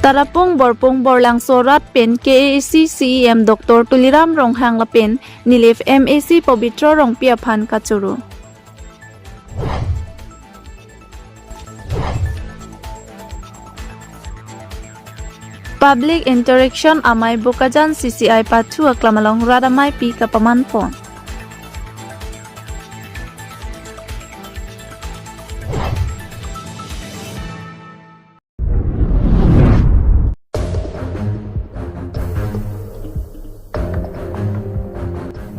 Tarapung Borpung Borlangso Rat Pen KAAC CEM Dr. Tuliram Ronghang Lapen Nilif MAC Pobitro Rongpia Phan Kachuru. Public interaction amai Bokajan CCI Pathu Aklamalong Radamai P Kapaman Pon.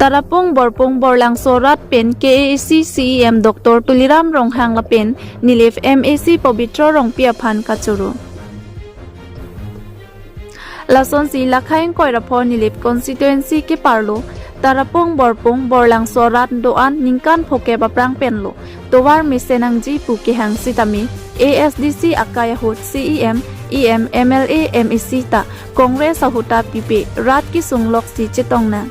Tarapung Borpung Borlangso Rat Pen KAAC CEM Dr. Tuliram Ronghang Lapen Nilif MAC Pobitro Rongpia Phan Kachuru. Lason si Lakhaing Koirapho Nilip constituency ke parlo Tarapung Borpung Borlangso Rat Doan Ningkan Phoke Baprang Penlo Towar Misenangji Pukehang Sitami ASDC Akayahut CEM EM MLA MEC ta Congress Ahuta PP Rat ki sunglok si Chetongna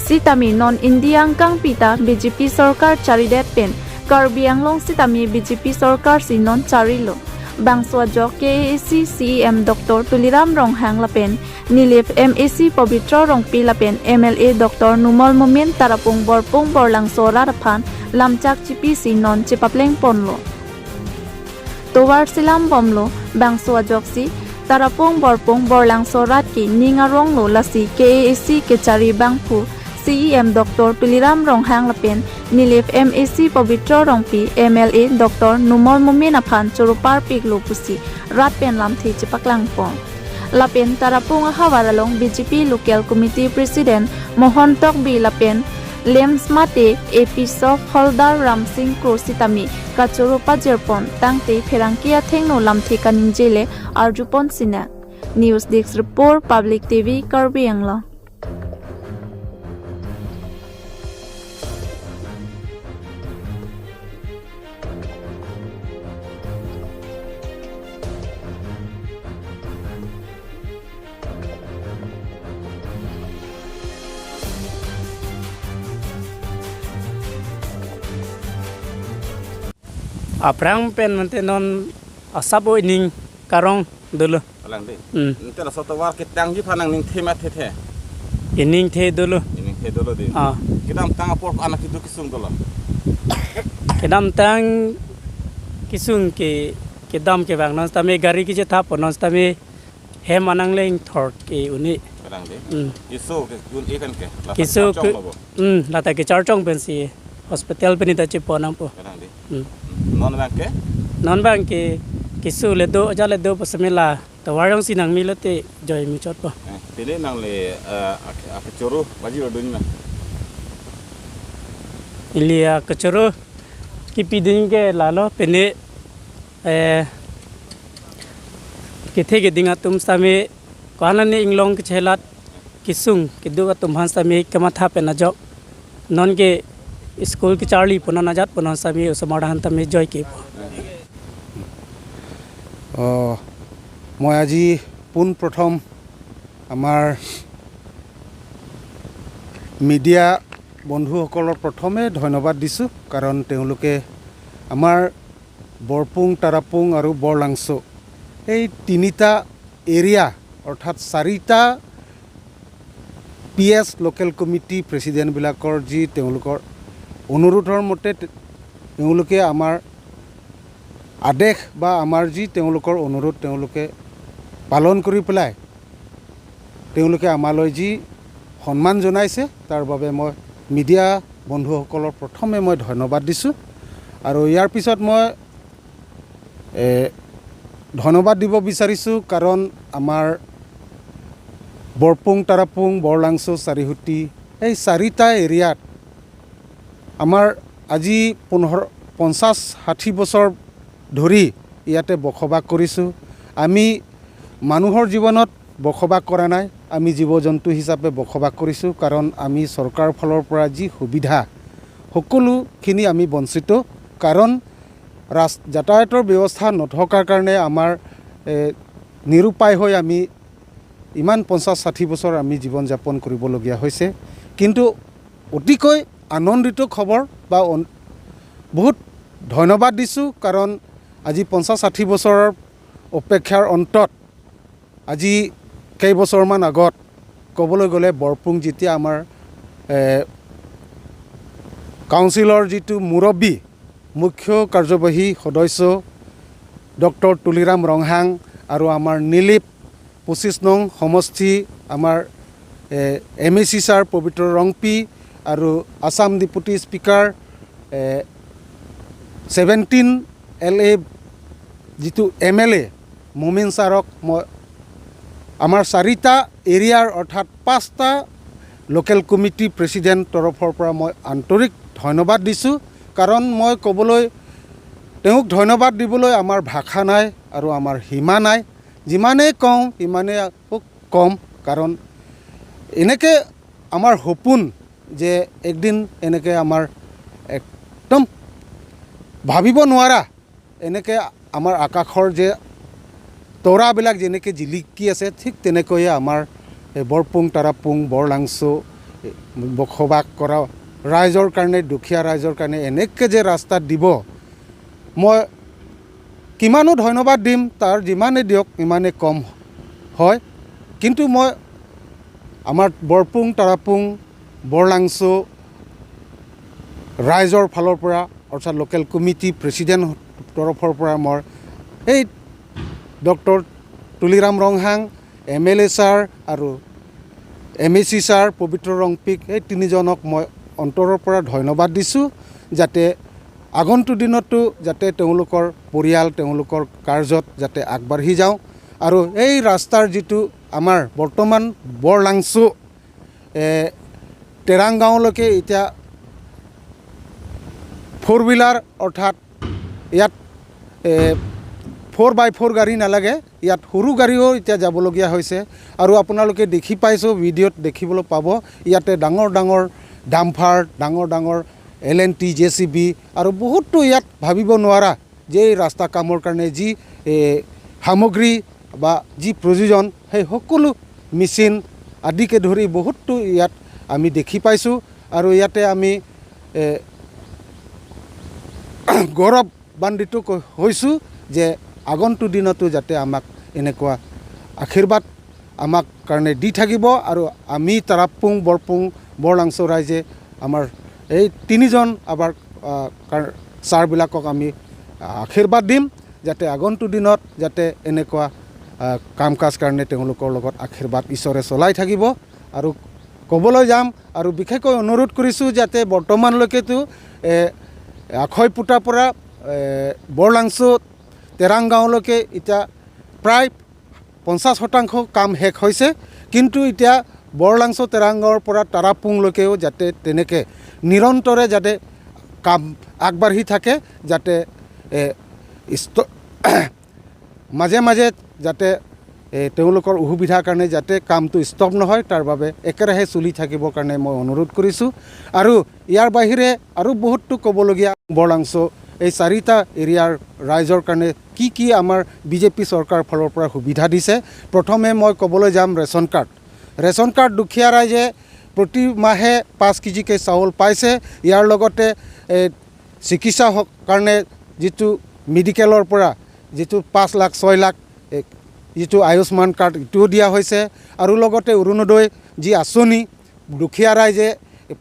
Sitami non Indiang Kang Pita BJP Sarkar Charidet Pen Karbi Anglong Sitami BJP Sarkar si non Charilo Bangswa Jo KAAC CEM Dr. Tuliram Ronghang Lapen Nilip MAC Pobitro Rongpi Lapen MLA Dr. Numol Mumin Tarapung Borpung Borlangso Ratphan Lamchak GPC non Chipapleng Ponlo Towar Silam Bomlo Bangswa Joksi Tarapung Borpung Borlangso Ratki Ningarong Lo Lasi KAAC Kechari Bangphu CEM Dr. Tuliram Ronghang Lapen Nilip MAC Pobitro Rongpi MLA Dr. Numol Mumin Aphan Churupar Piglo Pusi Rat Pen Lamthi Chipaklang Pon Lapen Tarapung Hawaralong BJP Local Committee President Mohan Tokbi Lapen Lemsmate AP Sof Holdar Ramsingh Krositami Kachurupa Jerpon Tangte Ferangkia Thengno Lamthi Kaningjele Arjupon Sina. News Desk Report, Public TV, Karbi Anglong. Aprang pen mante non asabo ning karong dulu. Alang de. Nte la soto war ke tang ji phanang ning the ma the the. Ining the dulu. Ining the dulu de. Ah. Kidam tang apor anak itu kisung dulu. Kidam tang kisung ke kidam ke bang non tame gari ki je tha non tame he manang leng thort ke uni. Alang de. Kisu ke gun e kan ke. Kisu ke la ta ke char chong pen si hospital pen ta che ponang po. Alang de. Non bank ke? Non bank ke kisu le do ja le do pasamela to warong sinang mi lete joy mi chot po. Tene nang le akachoro baji ro dun ma. Ilia akachoro ki pidin ke lalo pene ke the ke dinga tum same kwana ne inglong ke chelat kisung ke du tum han same kamatha pe na jo non ke school ki charlie puna najat puna sami usamaran tami joy ke মই আজি পোন প্ৰথম আমাৰ media বন্ধুসকলৰ প্ৰথমে ধন্যবাদ দিছোঁ, কাৰণ তেওঁলোকে আমাৰ বৰপুং, তাৰাপুং আৰু বৰলাংছো এই তিনিটা এৰিয়া অৰ্থাৎ চাৰিটা পি এছ লোকেল কমিটি প্ৰেচিডেণ্টবিলাকৰ যি তেওঁলোকৰ অনুৰোধৰ মতে তেওঁলোকে আমাৰ আদেশ বা আমাৰ যি তেওঁলোকৰ অনুৰোধ তেওঁলোকে পালন কৰি পেলাই তেওঁলোকে আমালৈ যি সন্মান জনাইছে তাৰ বাবে মই মিডিয়া বন্ধুসকলৰ প্ৰথমে মই ধন্যবাদ দিছোঁ। আৰু ইয়াৰ পিছত মই ধন্যবাদ দিব বিচাৰিছোঁ, কাৰণ আমাৰ বৰপুং, তাৰাপুং, বৰলাংছো, চাৰিহুটি এই চাৰিটা এৰিয়াত আমাৰ আজি 50-60 বছৰ ধৰি ইয়াতে বসবাস কৰিছোঁ। আমি মানুহৰ জীৱনত বসবাস কৰা নাই, আমি জীৱ জন্তু হিচাপে বসবাস কৰিছোঁ, কাৰণ আমি চৰকাৰৰ ফালৰ পৰা যি সুবিধা সকলোখিনি আমি বঞ্চিত, কাৰণ যাতায়াতৰ ব্যৱস্থা নথকাৰ কাৰণে আমাৰ নিৰুপায় হৈ আমি ইমান 50-60 বছৰ আমি জীৱন যাপন কৰিবলগীয়া হৈছে। কিন্তু অতিকৈ আনন্দিত খবৰ বা বহুত ধন্যবাদ দিছোঁ, কাৰণ আজি 50-60 বছৰৰ অপেক্ষাৰ অন্তত আজি কেইবছৰমান আগত ক'বলৈ গ'লে বৰপুং যেতিয়া আমাৰ কাউন্সিলৰ যিটো মুৰব্বী মুখ্য কাৰ্যবাহী সদস্য ডক্টৰ তুলিৰাম ৰংহাং আৰু আমাৰ নিলিপ 25 নং সমষ্টি আমাৰ এম এ চি ছাৰ পবিত্ৰ ৰংপি আৰু Assam deputy speaker 17 L A যিটো এম এল এ মমিন ছাৰক মই আমাৰ চাৰিটা এৰিয়াৰ, অৰ্থাৎ পাঁচটা লোকেল কমিটি প্ৰেচিডেণ্ট তৰফৰ পৰা মই আন্তৰিক ধন্যবাদ দিছোঁ। কাৰণ মই ক'বলৈ, তেওঁক ধন্যবাদ দিবলৈ আমাৰ ভাষা নাই আৰু আমাৰ সীমা নাই। যিমানেই কওঁ সিমানেই আকৌ কম। কাৰণ এনেকৈ আমাৰ সপোন যে একদিন এনেকৈ আমাৰ একদম ভাবিব নোৱাৰা এনেকৈ আমাৰ আকাশৰ যে তৰাবিলাক যেনেকৈ জিলিকি আছে, ঠিক তেনেকৈয়ে আমাৰ এই বৰপুং, তাৰাপুং, বৰলাংচু বসবাস কৰা ৰাইজৰ কাৰণে, দুখীয়া ৰাইজৰ কাৰণে এনেকৈ যে ৰাস্তাত দিব, মই কিমানো ধন্যবাদ দিম, তাৰ যিমানেই দিয়ক সিমানেই কম হয়। কিন্তু মই আমাৰ বৰপুং, তাৰাপুং, বৰলাংচু ৰাইজৰ ফালৰ পৰা, অৰ্থাৎ লোকেল কমিটি প্ৰেচিডেণ্ট তৰফৰ পৰা মই এই doctor Tuliram Ronghang, M L A sir আৰু এম এ চি ছাৰ পবিত্ৰ ৰংপিক, এই তিনিজনক মই অন্তৰৰ পৰা ধন্যবাদ দিছোঁ, যাতে আগন্তুক দিনতো যাতে তেওঁলোকৰ পৰিয়াল তেওঁলোকৰ কাৰ্যত যাতে আগবাঢ়ি যাওঁ। আৰু এই ৰাস্তাৰ যিটো আমাৰ বৰ্তমান বৰলাংচু তেৰাং গাঁৱলৈকে এতিয়া ফ'ৰ হুইলাৰ, অৰ্থাৎ ইয়াত 4x4 গাড়ী নালাগে, ইয়াত সৰু গাড়ীও এতিয়া যাবলগীয়া হৈছে। আৰু আপোনালোকে দেখি পাইছোঁ, ভিডিঅ'ত দেখিবলৈ পাব, ইয়াতে ডাঙৰ ডাঙৰ ডাম্পাৰ, ডাঙৰ ডাঙৰ L N T, J C B আৰু বহুতো ইয়াত ভাবিব নোৱাৰা যে এই ৰাস্তা কামৰ কাৰণে যি সামগ্ৰী বা যি প্ৰয়োজন, সেই সকলো মেচিন আদিকে ধৰি বহুতো ইয়াত আমি দেখি পাইছোঁ। আৰু ইয়াতে আমি গৌৰৱান্বিত হৈছোঁ যে আগন্তুক দিনতো যাতে আমাক এনেকুৱা আশীৰ্বাদ আমাক কাৰণে দি থাকিব আৰু আমি তাৰাপুং, বৰপুং, বৰলাংচু ৰাইজে আমাৰ এই তিনিজন আমাৰ ছাৰবিলাকক আমি আশীৰ্বাদ দিম, যাতে আগন্তুক দিনত যাতে এনেকুৱা কাম কাজ কাৰণে তেওঁলোকৰ লগত আশীৰ্বাদ ঈশ্বৰে চলাই থাকিব। আৰু ক'বলৈ যাম আৰু বিশেষকৈ অনুৰোধ কৰিছোঁ যাতে বৰ্তমানলৈকেতো আখৈপুতাৰ পৰা বৰলাংচু তেৰাং গাঁৱলৈকে এতিয়া প্ৰায় 50% কাম শেষ হৈছে। কিন্তু এতিয়া বৰলাংচু তেৰাং গাঁৱৰ পৰা তাৰাপুংলৈকেও যাতে তেনেকৈ নিৰন্তৰে যাতে কাম আগবাঢ়ি থাকে, যাতে মাজে মাজে যাতে তেওঁলোকৰ অসুবিধাৰ কাৰণে যাতে কামটো ষ্টপ নহয়, তাৰ বাবে একেৰাহে চলি থাকিবৰ কাৰণে মই অনুৰোধ কৰিছোঁ। আৰু ইয়াৰ বাহিৰে আৰু বহুতো ক'বলগীয়া, বৰলাংচু এই চাৰিটা এৰিয়াৰ ৰাইজৰ কাৰণে কি কি আমাৰ বিজেপি চৰকাৰৰ ফালৰ পৰা সুবিধা দিছে। প্ৰথমে মই ক'বলৈ যাম ৰেচন কাৰ্ড। ৰেচন কাৰ্ড দুখীয়া ৰাইজে প্ৰতি মাহে 5 কেজিকৈ চাউল পাইছে। ইয়াৰ লগতে চিকিৎসা কাৰণে যিটো মেডিকেলৰ পৰা যিটো 5 লাখ, 6 লাখ যিটো আয়ুষ্মান কাৰ্ড, ইটোও দিয়া হৈছে। আৰু লগতে অৰুণোদয় যি আঁচনি, দুখীয়া ৰাইজে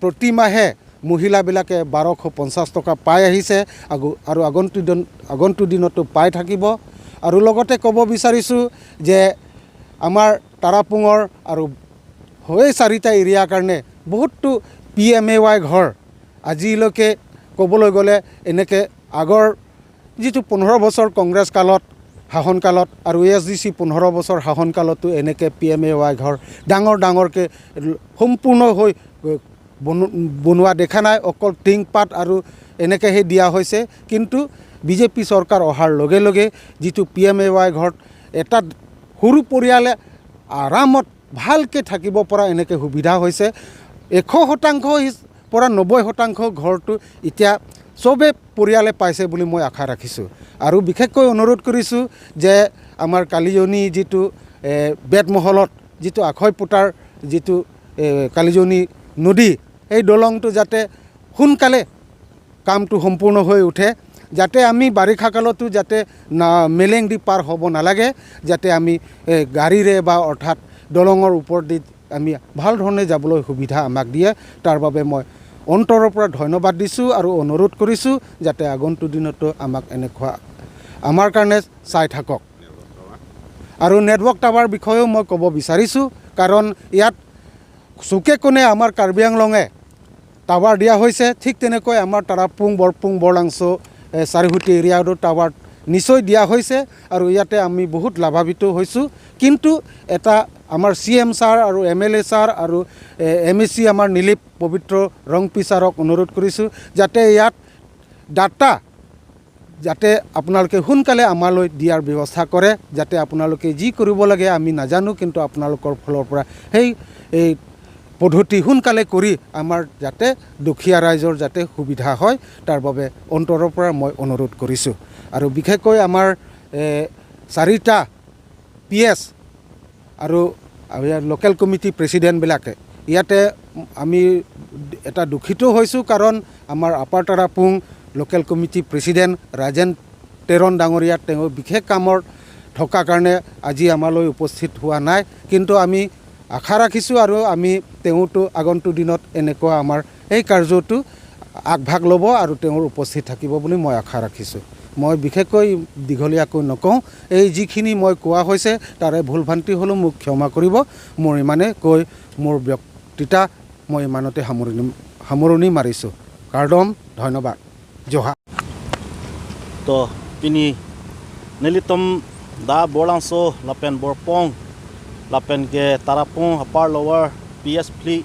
প্ৰতি মাহে মহিলাবিলাকে 1250 টকা পাই আহিছে আৰু আগন্তুক দিনতো পাই থাকিব। আৰু লগতে ক'ব বিচাৰিছোঁ যে আমাৰ তাৰাপুঙৰ আৰু হৈ চাৰিটা এৰিয়াৰ কাৰণে বহুতো পি এম এ ৱাই ঘৰ আজিলৈকে ক'বলৈ গ'লে এনেকৈ আগৰ যিটো 15 বছৰ কংগ্ৰেছ কালত শাসনকালত আৰু এছ ডি চি 15 বছৰ শাসনকালতো এনেকৈ পি এম এ ৱাই ঘৰ ডাঙৰ ডাঙৰকৈ সম্পূৰ্ণ হৈ বনোৱা দেখা নাই। অকল টিংপাত আৰু এনেকৈহে দিয়া হৈছে। কিন্তু বিজেপি চৰকাৰ অহাৰ লগে লগে যিটো পি এম এ ৱাই ঘৰত এটা সৰু পৰিয়ালে আৰামত ভালকৈ থাকিব পৰা এনেকৈ সুবিধা হৈছে। 100% পৰা 90% ঘৰটো এতিয়া চবে পৰিয়ালে পাইছে বুলি মই আশা ৰাখিছোঁ। আৰু বিশেষকৈ অনুৰোধ কৰিছোঁ যে আমাৰ কালিজনী যিটো বেদমহলত যিটো আখৈপুতাৰ যিটো কালিজনী নদী, এই দলংটো যাতে সোনকালে কামটো সম্পূৰ্ণ হৈ উঠে। যাতে আমি বাৰিষা কালতো যাতে না মেলেং দি পাৰ হ'ব নালাগে, যাতে আমি গাড়ীৰে বা অৰ্থাৎ দলঙৰ ওপৰত দি আমি ভাল ধৰণে যাবলৈ সুবিধা আমাক দিয়ে। তাৰ বাবে মই অন্তৰৰ পৰা ধন্যবাদ দিছোঁ আৰু অনুৰোধ কৰিছোঁ যাতে আগন্তুক দিনতো আমাক এনেকুৱা আমাৰ কাৰণে চাই থাকক। আৰু নেটৱৰ্ক টাৱাৰ বিষয়েও মই ক'ব বিচাৰিছোঁ, কাৰণ ইয়াত চুকে কোণে আমাৰ কাৰ্বি আংলঙে টাৱাৰ দিয়া হৈছে, ঠিক তেনেকৈ আমাৰ তাৰাপুং, বৰপুং, বৰলাংচ চাৰিসুঁতি এৰিয়াতো টাৱাৰ নিশ্চয় দিয়া হৈছে আৰু ইয়াতে আমি বহুত লাভান্বিত হৈছোঁ। কিন্তু এটা আমাৰ চি এম ছাৰ আৰু এম এল এ ছাৰ আৰু এম এ চি আমাৰ নীলিপ পবিত্ৰ ৰংপি ছাৰক অনুৰোধ কৰিছোঁ যাতে ইয়াত ডাটা যাতে আপোনালোকে সোনকালে আমালৈ দিয়াৰ ব্যৱস্থা কৰে, যাতে আপোনালোকে যি কৰিব লাগে আমি নাজানো, কিন্তু আপোনালোকৰ ফালৰ পৰা সেই এই পদ্ধতি সোনকালে কৰি আমাৰ যাতে দুখীয়া ৰাইজৰ যাতে সুবিধা হয় তাৰ বাবে অন্তৰৰ পৰা মই অনুৰোধ কৰিছোঁ। আৰু বিশেষকৈ আমাৰ চাৰিটা পি এছ আৰু ইয়াৰ লোকেল কমিটি প্ৰেচিডেণ্টবিলাকে ইয়াতে আমি এটা দুখিত হৈছোঁ, কাৰণ আমাৰ upper Tarapung local committee president Rajen Teron ডাঙৰীয়া তেওঁ বিশেষ কামৰ থকা কাৰণে আজি আমালৈ উপস্থিত হোৱা নাই, কিন্তু আমি আশা ৰাখিছোঁ আৰু আমি তেওঁতো আগন্তুক দিনত এনেকুৱা আমাৰ এই কাৰ্যটো আগভাগ ল'ব আৰু তেওঁৰ উপস্থিত থাকিব বুলি মই আশা ৰাখিছোঁ। মই বিশেষকৈ দীঘলীয়াকৈ নকওঁ, এই যিখিনি মই কোৱা হৈছে তাৰে ভুল ভ্ৰান্তি হ'লেও মোক ক্ষমা কৰিব। মোৰ ইমানে কৈ মোৰ বক্তৃতা মই ইমানতে সামৰণি মাৰিছোঁ। কাৰ্দম, ধন্যবাদ, জোহা। তো পিনি নিলিতম দা বৰলাংচ লাপেন বৰপং লাপেন কে Tarapung upper lower P S ফ্লি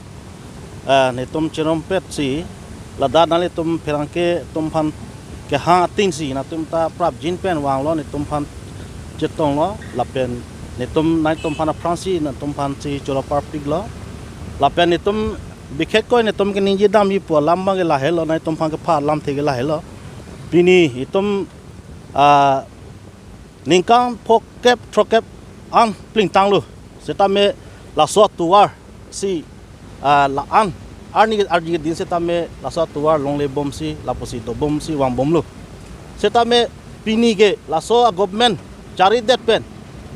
নিতম চেৰমপেট চি লাদা নালি তুম ফেৰাংকে তুম ফান ke ha ting si na tum ta prap jin pen wang lo ni tum phan chetong lo lapen ni tum nai tum phan fransi na tum phan chi cholo par pig lo lapen ni tum বিশেষকৈ ni tum ke ni dam yi po lam ma ke la he lo nai tum phan ke pha lam the ke la he lo pini itum a ningkang phok kep throkep an pling tang lu seta me la so tuar si la an arni arji din seta me la so tuar long le bom si la posi do bom si wang bom lu seta me pini ke la so government chari det pen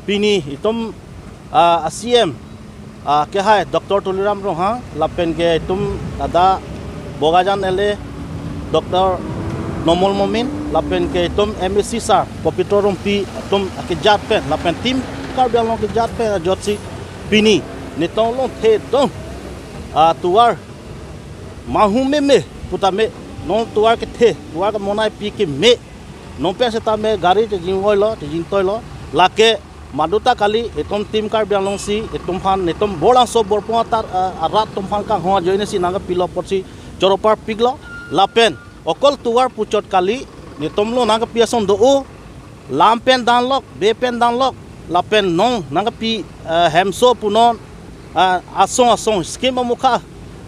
pini itum a CM ke hai Dr. Tuliram Roha la pen ke itum ada Bogajan ele Dr. Nomol Momin la pen ke itum MSc sir Popito Rompi itum ke jat pen la pen team Karbi Anglong ke jat pen jot si pini nitong long the dong a tuar mahu me me puta me non tuar ke the tuar ke monai pi ke me non pe se ta me gari te jing hoi lo te jing toi lo la ke maduta kali etom team Karbi Anglong si etom phan etom bola so borpo tar rat tom phan ka ho joine si naga pilo pot si choropar piglo lapen okol tuar puchot kali netom lo naga piason do o lampen dan lok be pen dan lok lapen non naga pi hemso punon asong asong scheme mukha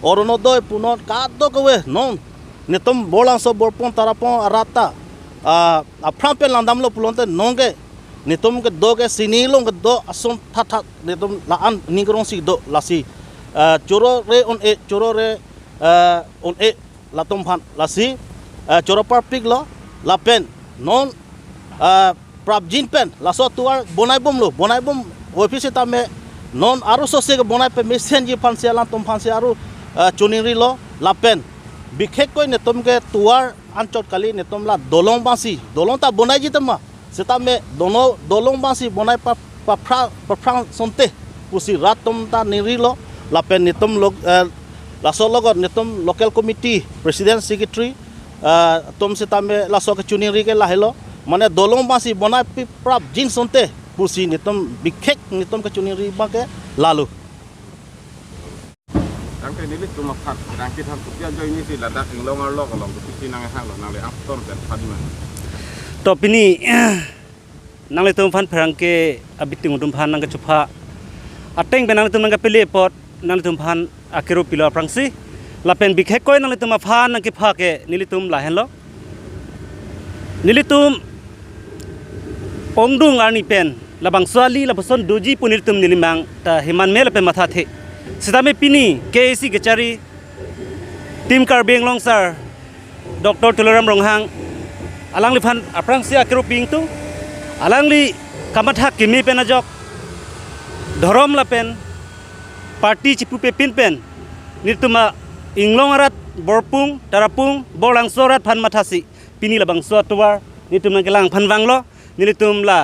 oronodoy punon ka do kowe non netom bolang so borpon tarapon arata a prampen landam lo pulonte nonge netom ke do ke sinilong ke do asong tha tha netom la an ningrong si do la si choro re on e choro re on e la tom phan la si choro par pig lo la pen non prabjin pen la so tuar bonai bom lo bonai bom office ta me non aru so se bonai pe mesen ji phan se lan tom phan se aru chuniri lo la pen বিশেষকৈ নেতমকে তুৱাৰ আঞ্চত কালি নেতম লা দলং বাঁচি দলং তা বনাই যি তোমা সেটা মে দলং বাঁচি বনাই পা পাফ্ৰা পাফ্ৰা চন্তে পুচি ৰাত তম তা নিৰি ল লাপেন নেতম লগ লাছৰ লগত নেতম লোকেল কমিটি প্ৰেচিডেণ্ট ছেক্ৰেটাৰী তম সেটা মে লাছকে চুনিৰিকে লাহে ল মানে দলং বাঁচি বনাই প্ৰাপ জিন চন্তে পুচি নেতম বিশেষ নেতমকে চুনিৰি বাকে লালো Rangke nili tu makat rangke tham tu pia join ni si ladak inglong ar lok along tu si nang hang lo nang le ang tom pen phadima to pini nang le tum phan phrangke abiting tum phan nang ke chupha ateng ben nang tum nang ke pele pot nang tum phan akero pilo prangsi lapen bikhe koi nang le tum phan nang ke pha ke nili tum la hen lo nili tum pongdung arni pen labang swali laboson doji punil tum nilimang ta himan me lapen matha the sitame pini KAC kechari team Karbi Anglong sir Dr. Tuliram Ronghang Alang li phan aprang si akero ping tu alang li kamatha kimi pen ajok ধরম lapen party chipu pe pin pen nituma inglong arat borpung tarapung borlangso rat phan mathasi pini la bangso tuar nitum na gelang phan wanglo nitum la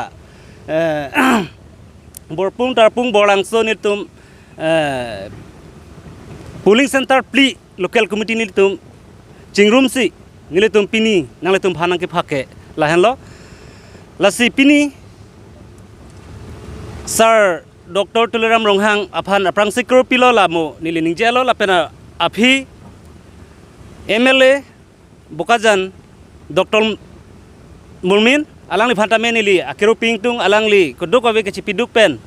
borpung tarapung borlangso nitum polling center pli local committee nitum chingrum si nitum pini nangletum phanang ke phake lahenlo lasi pini sir Dr. Tuliram Ronghang aphan aprang sikro pilo lamo nili ningjelo lapena aphi MLA Bokajan Dr. Murmin alang li phantame nili akero pingtung alang li kodok ave ke chipiduk pen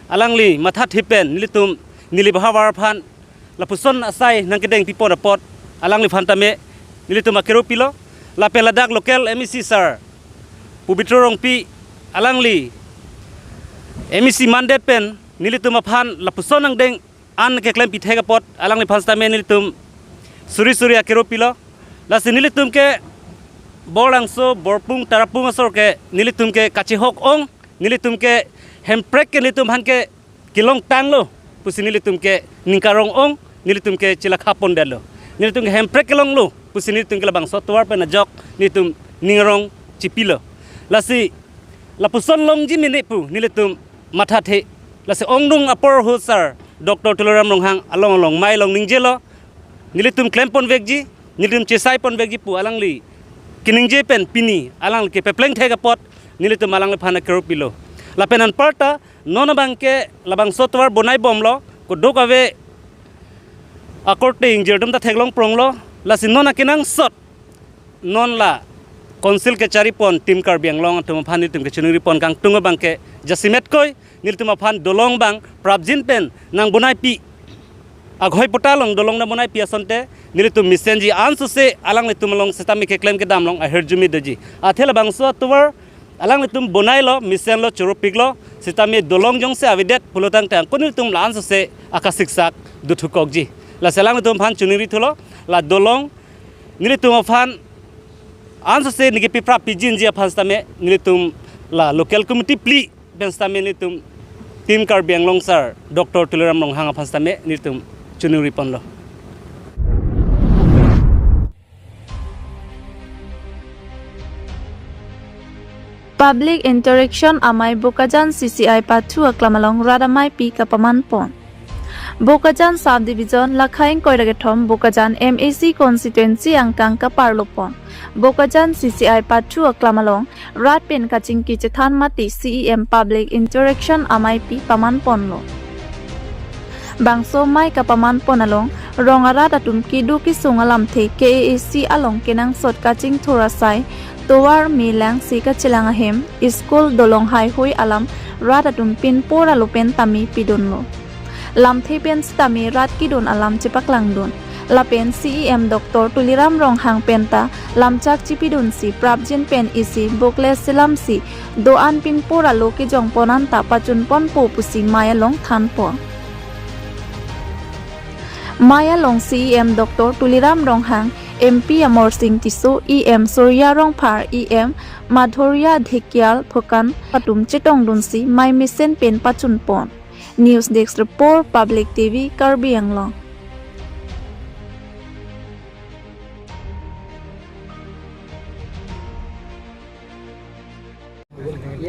alang li matha thipen nilitum nili bahawar phan lapuson asai nangkedeng pipon apot alang li phantame nilitum akero pilo lapen ladak local MEC sir Pubitro Rongpi alang li MEC mandate pen nilitum aphan lapuson ang deng an ke klem pithega pot alang li phanstame nilitum suri suri akero pilo lasi nilitum ke borlangso borpung tarapung asor ke nilitum ke kachi hok ong nilitum ke hemprek ke nilitum han ke kilong tanglo pusi nilitum ke ningkarong ong nilitum ke chilakha pondelo nilitum ke hemprek kelong lo pusi nilitum ke labangso tuar pen ajok nilitum ningrong chipilo lasi lapuson long ji mine pu nilitum matha the lasi ongdung apor ho sir Dr. Tuliram Ronghang along along mai long ningjelo nilitum klempon vekji nilitum chesai pon vekji pu alang li kiningje pen pini alang ke pepleng thega pot nilitum alang le phana kero pilo lapenan parta nona bangke labang sotwar bonai bomlo ko dokave akorte ingjerdum ta theglong pronglo lasi nona kinang sot non la council ke chari pon tim kar bianglong tum phan tum ke chunuri pon kang tunga bangke jasimet koi niltum phan dolong bang prabjin pen nang bonai pi aghoi potalong dolong na bonai pi asonte nilitum misenji ansu se alang litum long setami ke claim ke damlong aher jumi deji athela bangso tuar alang litum bonai lo misen lo churupik lo setami dolong jong se avidet pulotang tang konil tum la ansu se akasik sak duthukok ji la selang litum phan chunuri thulo la dolong nilitum phan anso se nige pipra pijin jia phanstame nilitum la local committee pli benstame nilitum team kar bianglong sir Dr. Tuliram Ronghang phanstame nilitum chunuri ponlo Public interaction amai Bokajan CCI pathu aklamalong radamai pi kapaman pon Bokajan sub division Lakhaing koiragethom Bokajan MAC constituency angkang ka parlopon Bokajan CCI pathu aklamalong rat pen kaching ki chethan mati CEM public interaction amai pi paman ponlo bangso mai kapaman ponalong rongara datum ki du ki sungalam the KAAC along kenang sot kaching thorasai towar milang sika chilanga hem school dolong hai hui alam radatum pin pora lopen tami pidonlo lamthe pen stami rat kidon alam chipaklang don lapen CEM Dr. Tuliram Ronghang penta lamchak chipidun si prabjin pen isi bokle silam si doan pin pora lo ki jong ponan ta pachun pon po pusi maya long than po maya long CEM Dr. Tuliram Ronghang MP Amor Singh Tiso EM Surya Rongphar EM Madhurya Dhekial Phukan patum chitong dunsi mai mission pen pachun pon News Desk Report Public TV Karbi Anglong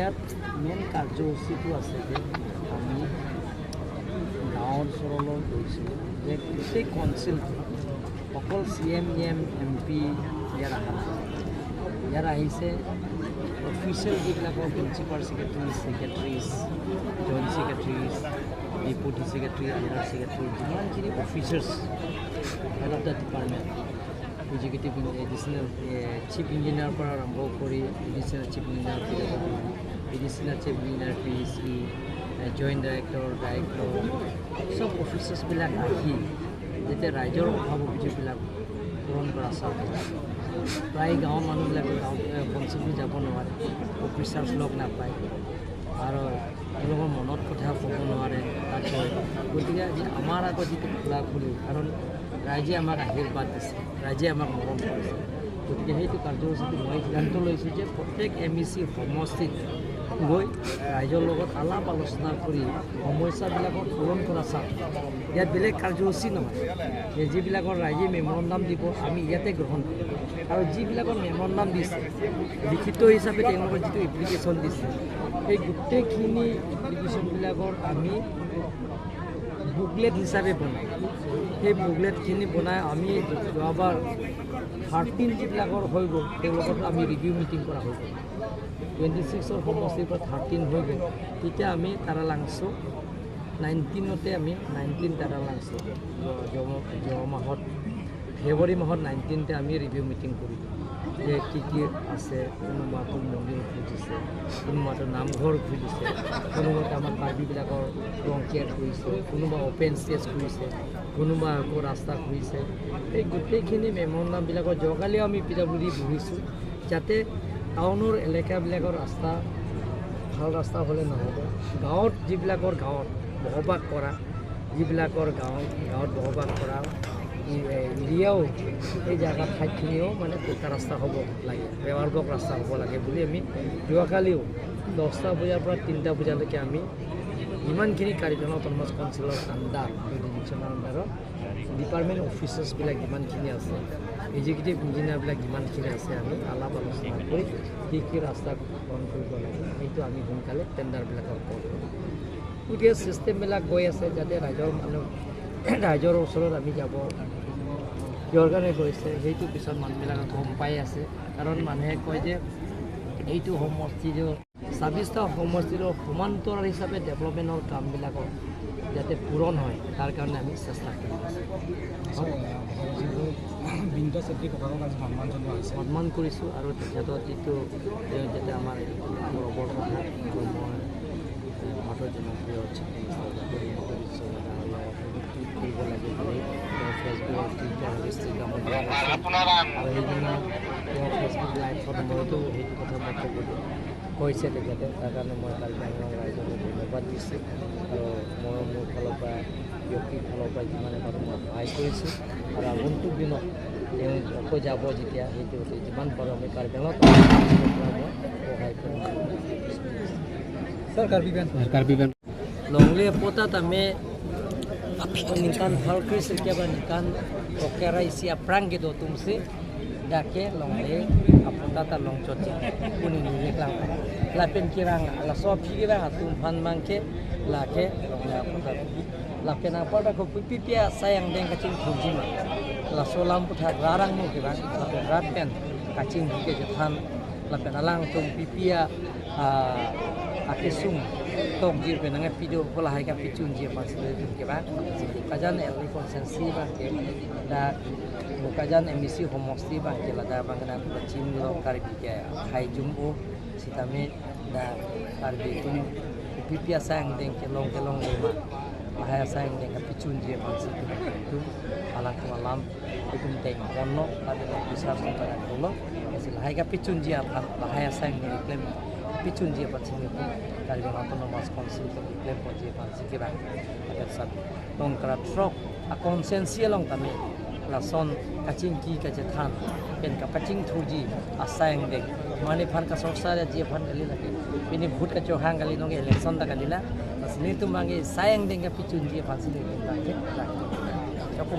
ইয়াত main কাৰ্যসূচীটো আছে যে আমি গাঁও অঞ্চললৈ গৈছিলোঁ যে গোটেই কাউন্সিলটো অকল C M E M M P ইয়াত অহা নাই, ইয়াত আহিছে অফিচিয়েল যিবিলাকৰ principal secretary, secretaries, joint secretaries, deputy secretary, under secretary, যিমানখিনি officers head of the department, executive additional chief ইঞ্জিনিয়াৰৰ পৰা আৰম্ভ কৰি additional chief engineer P W, additional chief engineer P C, joint director, director, চব অফিচাৰ্ছবিলাক আহি যেতিয়া ৰাইজৰ অভাৱ অভিযোগবিলাক পূৰণ কৰা চাওক, প্ৰায় গাঁৱৰ মানুহবিলাকে গাঁও পঞ্চায়তলৈ যাব নোৱাৰে, অফিচাৰ্ছ লগ নাপায় আৰু তেওঁলোকৰ মনত কথা ক'ব নোৱাৰে তাত গৈ। গতিকে আজি আমাৰ আগত যিটো খোলা খুলি, কাৰণ ৰাইজে আমাক আশীৰ্বাদ দিছে, ৰাইজে আমাক মৰম কৰিছে, গতিকে সেইটো কাৰ্যসূচীটো মই সিদ্ধান্ত লৈছোঁ যে প্ৰত্যেক এম ই চি সমষ্টিত গৈ ৰাইজৰ লগত আলাপ আলোচনা কৰি সমস্যাবিলাকৰ পূৰণ কৰা চাওঁ। ইয়াত বেলেগ কাৰ্যসূচী নহয় যে যিবিলাকৰ ৰাইজে মেমৰেণ্ডাম দিব আমি ইয়াতে গ্ৰহণ কৰিম আৰু যিবিলাকৰ মেমৰেণ্ডাম দিছে লিখিত হিচাপে তেওঁলোকৰ যিটো এপ্লিকেশ্যন দিছে সেই গোটেইখিনি এপ্লিকেশ্যনবিলাকৰ আমি বুকলেট হিচাপে বনাওঁ। সেই বুকলেটখিনি বনাই আমি যোৱাবাৰ 13 যিবিলাকৰ হৈ গ'ল তেওঁলোকতো আমি ৰিভিউ মিটিং কৰা হৈ গ'ল। 26ৰ সমষ্টিৰ পৰা 13 হৈ গ'ল, তেতিয়া আমি তাৰালাংচু 19তে আমি 19 তাৰালাংচু যোৱা মাহত ফেব্ৰুৱাৰী মাহত 19তে আমি ৰিভিউ মিটিং কৰিলোঁ যে কি কি আছে। কোনোবাটো মন্দিৰ খুজিছে, কোনোবাটো নামঘৰ খুজিছে, কোনোবাটো আমাৰ কাৰ্বিবিলাকৰ ৰংকিয়াৰ খুজিছে, কোনোবা অ'পেন ষ্টেজ খুজিছে, কোনোবা আকৌ ৰাস্তা খুজিছে। এই গোটেইখিনি মেমৰেণ্ডামবিলাকৰ যোৱাকালিও আমি পি ডাব্লিউ ডি বহিছোঁ যাতে টাউনৰ এলেকাবিলাকৰ ৰাস্তা ভাল ৰাস্তা হ'লে নহ'ব, গাঁৱত যিবিলাকৰ গাঁৱত বসবাস কৰা যিবিলাকৰ গাঁৱত বসবাস কৰা এৰিয়াও এই জেগা ঠাইখিনিও মানে পকা ৰাস্তা হ'ব লাগে, পেৱাৰ ব্লক ৰাস্তা হ'ব লাগে বুলি আমি যোৱাকালিও 10টা বজাৰ পৰা 3টা বজালৈকে আমি যিমানখিনি কাৰ্বি আংলং অট'নমাছ কাউন্সিলৰ আণ্ডাৰ জুৰিডিকশ্যনৰ আণ্ডাৰত ডিপাৰ্টমেণ্ট অফিচাৰ্ছবিলাক যিমানখিনি আছে, এক্সিকিউটিভ ইঞ্জিনিয়াৰবিলাক যিমানখিনি আছে আমি আলাপ আলোচনা কৰি কি কি ৰাস্তা গ্ৰহণ কৰিব লাগে সেইটো আমি সোনকালে টেণ্ডাৰবিলাকৰ কৰোঁ। গতিকে ছিষ্টেমবিলাক গৈ আছে যাতে ৰাইজৰ মানুহ ৰাইজৰ ওচৰত আমি যাব কিহৰ কাৰণে গৈছে সেইটো পিছত মানুহবিলাকে গম পাই আছে। কাৰণ মানুহে কয় যে এইটো সমষ্টিৰ 26টা সমষ্টিৰ সমান্তৰাল হিচাপে ডেভেলপমেণ্টৰ কামবিলাকৰ যাতে পূৰণ হয় তাৰ কাৰণে আমি চেষ্টা কৰি আছোঁ। সন্মান কৰিছোঁ আৰু তেখেতৰ যিটো যাতে আমাৰ গৌৰৱৰ কথা আৰু মই ভাৰতৰ জনপ্ৰিয় chief minister doctor Himanta Biswa Sarma tweet কৰিব লাগে বুলি তেওঁ ফেচবুকত টুইটাৰ ইনষ্টাগ্ৰামত দিয়া আছে আৰু সেইদিনা তেওঁ ফেচবুক লাইভত মইতো সেইটো কথা মই ক'ব কৈছে তেখেতে, তাৰ কাৰণে মই কাৰ্বি আংলং ৰাইজক ধন্যবাদ দিছোঁ আৰু ময়ো মোৰ ফালৰ পৰা ব্যক্তিৰ ফালৰ পৰা যিমানে পাৰোঁ মই সহায় কৰিছোঁ আৰু আগন্তুক দিনত তেওঁ আকৌ যাব যেতিয়া সেইটো যিমান পাৰোঁ আমি কাৰ্বি আংলং মই সহায় কৰিম। Longle pota tame ningkan halkri sirkeba ningkan okera isi aprang gitu tumsi dake longle apota ta long chochi kuni ni klang lapen kirang la so phirang atum phan mangke lake longle apota lapen apota ko pipia sayang deng kacing thujima la so lam putha rarang mu kirang lapen rapen kacing ke jethan lapen alang tum pipia akesung tong jir penanga video bola hai ka pichun jir pasle ke ba kajan elli konsensi ba ke da bukajan MEC homosti ba ke la da bangna chin lo karbi ke khai jum o sitame da karbi tum pipia sang deng ke long lema bahaya sang deng ka pichun jir pasle tu alang malam itum teng konno tabe besar sentara dolo lahai ka pichun jir bahaya sang deng claim pichun jie pansi ni Karbi Autonomous Council to claim jie pansi ke bang agat sab tong kra trok a konsensi long tame lason kaching ki ka jethan pen ka paching thuji asayang dek mane phan ka sorsar jie phan gali lake pini bhut ka chohang gali nong election da gali la asni tu mange sayang deng ka pichun jie pansi ni bang ke choko.